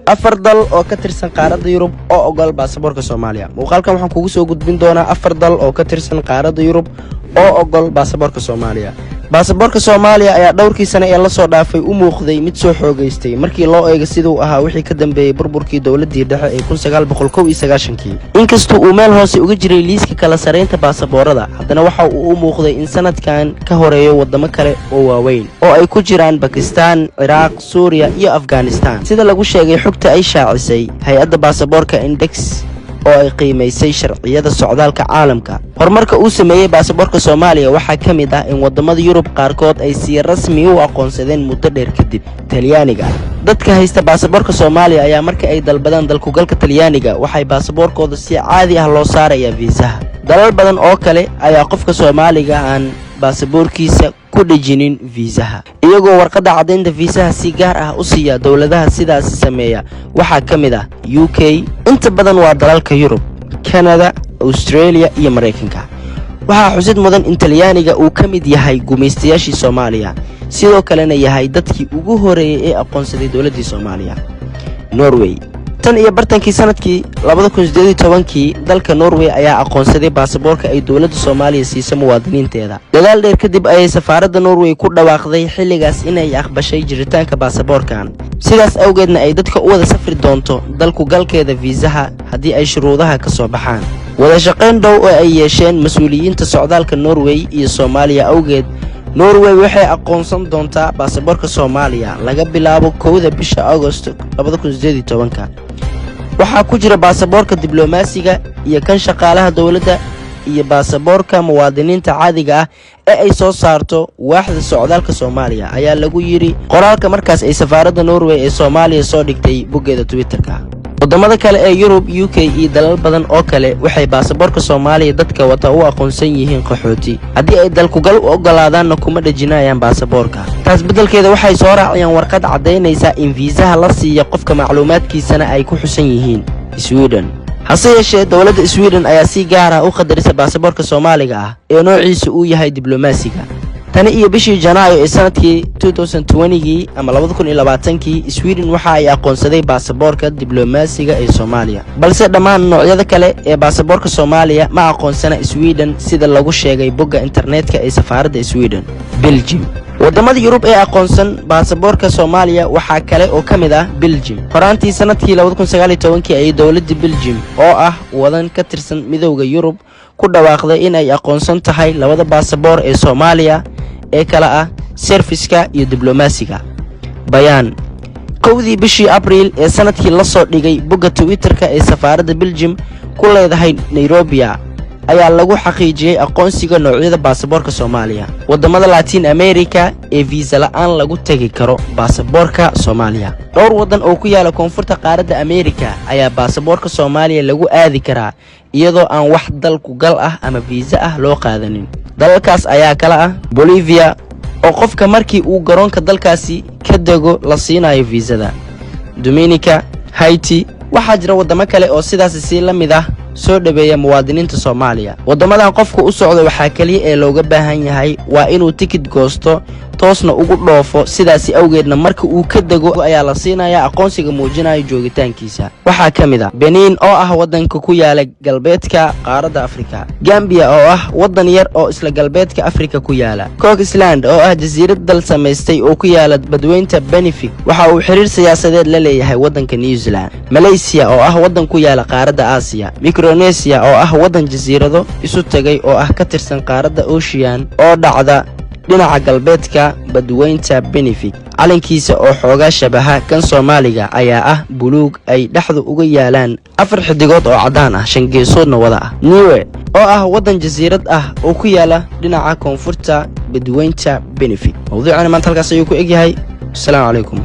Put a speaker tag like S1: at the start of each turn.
S1: Afar dal oo ka tirsan qaaradda Yurub oo ogol baasaboorka Soomaaliya. Muuqaalkan waxaan kugu soo gudbin doonaa afar dal oo ka tirsan qaaradda Yurub oo ogol baasaboorka Soomaaliya. Baasaboorka Soomaaliya ayaa dhowrkii sane ee lasoo dhaafay u muuqday mid soo xoogaystay markii loo eego siduu ahaa wixii ka dambeeyey burburkii dowladdii dhexe ee 1991-kii. Inkastoo uu meel hoose uga jiray liiska kala saraynta baasaboorada, haddana waxa uu u muuqday in sanadkan ka horeeyo waddamo kale oo waaweyn oo ay ku jiraan Bakistaan, Ciraaq, Suuriya iyo Afghanistan, sida lagu sheegay xogta ay shaacisay hay-adda baasaboorka Index oo ay qiimaysay sharciyada socdaalka caalamka. Horumarka uu sameeyey baasaboorka Soomaaliya waxaa ka mid ah in waddamada Yurub qaarkood ay si rasmi u aqoonsadeen muddo dheer kadib. Talyaaniga: dadka haysta baasaboorka Soomaaliya ayaa marka ay dalbadaan dalkugalka Talyaaniga, waxay baasaboorkooda si caadi ah loo saarayaa fiisaha. Dalal badan oo kale ayaa qofka Soomaaliga aan baasaboorkiisa ku dhejinin fiisaha, iyagoo warqadda caddaynta fiisaha si gaar ah u siiya. Dowladaha sidaasi sameeya waxaa ka mid ah UK, inta badan waa dalalka Yurub, Kanada, Australia iyo Maraykanka. Waxaa xusid mudan in Talyaaniga uu ka mid yahay gumaystayaashii Soomaaliya, sidoo kalena yahay dadkii ugu horeeyey ee aqoonsaday dowladdii Soomaaliya. Norway: tan iyo bartankii sanadkii 2018-kii, dalka Norway ayaa aqoonsaday baasaboorka ay dowladda Soomaaliya siiso muwaadiniinteeda. Dadaal dheer kadib ayay safaaradda Norway ku dhawaaqday xilligaas inay aqbashay jiritaanka baasaboorkan, sidaas awgeedna ay dadka u wada safri doonto dalku galkeeda fiisaha haddii ay shuruudaha ka soo baxaan. Wada shaqayn dhow oo ay yeesheen mas-uuliyiinta socdaalka Norway iyo Soomaaliya awgeed, Norway waxay aqoonsan doontaa baasaboorka Soomaaliya laga bilaabo 1-da bisha Agost 2018-ka. Waxaa ku jira baasaboorka diblomaasiga iyo kan shaqaalaha dowladda iyo baasaboorka muwaadiniinta caadiga ah ee ay soo saarto waaxda socdaalka Soomaaliya, ayaa lagu yidhi qoraalka markaas ay safaaradda Norway ee Soomaaliya soo dhigtay boggeeda Twitterka. Waddamada kale ee Yurub, UK iyo dalal badan oo kale waxay baasaboorka Soomaaliya dadka wata u aqoonsan yihiin qaxooti. Haddii ay dalkugal u oggolaadaanna, kuma dhejinayaan baasaboorka. Taas beddelkeeda, waxay soo raacayaan warqad caddaynaysa in fiisaha la siiya qofka, macluumaadkiisana ay ku xusan yihiin. Sweden: hase yeeshee, dowladda Sweden ayaa si gaar ah u qadarisa baasaboorka Soomaaliga ah ee noociisa uu yahay diblomaasiga. Tani iyo bishii Janaayo ee sanadkii gii ama 2020-kii, Sweden waxa ay aqoonsaday baasaboorka diblomaasiga ee Soomaaliya, balse dhammaan noocyada kale ee baasaboorka Soomaaliya ma aqoonsana Sweden, sida lagu sheegay bogga internetka ee safaaradda Sweden. Beljim: waddamada Yurub ee aqoonsan baasaboorka Soomaaliya waxaa kale oo ka mid ah Beljim. Horaantii sanadkii 2019-kii ayay dowladda Beljim, oo ah wadan ka tirsan Midowda Yurub, ku dhawaaqday in ay aqoonsan tahay labada baasaboor ee Soomaaliya ee kala ah serviska iyo diblomaasiga. Bayaan 1-dii bishii Abriil ee sanadkii la soo dhigay bogga Twitterka ee safaaradda Beljim ku leedahay Nairobia ayaa lagu xaqiijiyey aqoonsiga noocyada baasaboorka Soomaaliya. Waddamada Latin America ee fiisa la'aan lagu tegi karo baasaboorka Soomaaliya: dhowr waddan oo ku yaala koonfurta qaaradda Amerika ayaa baasaboorka Soomaaliya lagu aadi karaa iyadoo aan wax dalku gal ah ama fiisa ah loo qaadanin. Dalalkaas ayaa kala ah Bolivia, oo qofka markii uu garoonka dalkaasi ka dego la siinayo fiisada, Dominica, Haiti. Waxaa jira waddamo kale oo sidaasi si la mid ah soo dhaweeya muwaadiniinta Soomaaliya. Waddamadan qofku u socdo waxaa keliya ee looga baahan yahay waa inuu tikid goosto, toosna ugu dhoofo. Sidaasi awgeedna, marka uu ka dego ayaa la siinayaa aqoonsiga muujinayo joogitaankiisa. Waxaa ka mid ah Benin, oo ah waddanka ku yaala galbeedka qaaradda Afrika, Gambiya, oo ah waddan yar oo isla galbeedka Afrika ku yaala, Cook Island, oo ah jasiirad dal samaystay oo ku yaala badweynta Pacific. Waxa uu xiriir siyaasadeed la leeyahay waddanka New Zealand, Malaysiya, oo ah waddan ku yaala qaaradda Aasiya, Micronesia, oo ah waddan jasiirado isu tegay oo ah ka tirsan qaaradda Ocean oo dhacda dhinaca galbeedka badweynta Pacific. Calankiisa oo xoogaa shabaha kan Soomaaliga ayaa ah buluug ay dhexdu uga yaalaan afar xidigood oo caddaan ah, shan geesoodna wada ah. Niue, oo ah waddan jasiirad ah oo ku yaala dhinaca koonfurta badweynta Pacific. Mawduucani maanta halkaas ayuu ku egyahay. Asalaamu calaykum.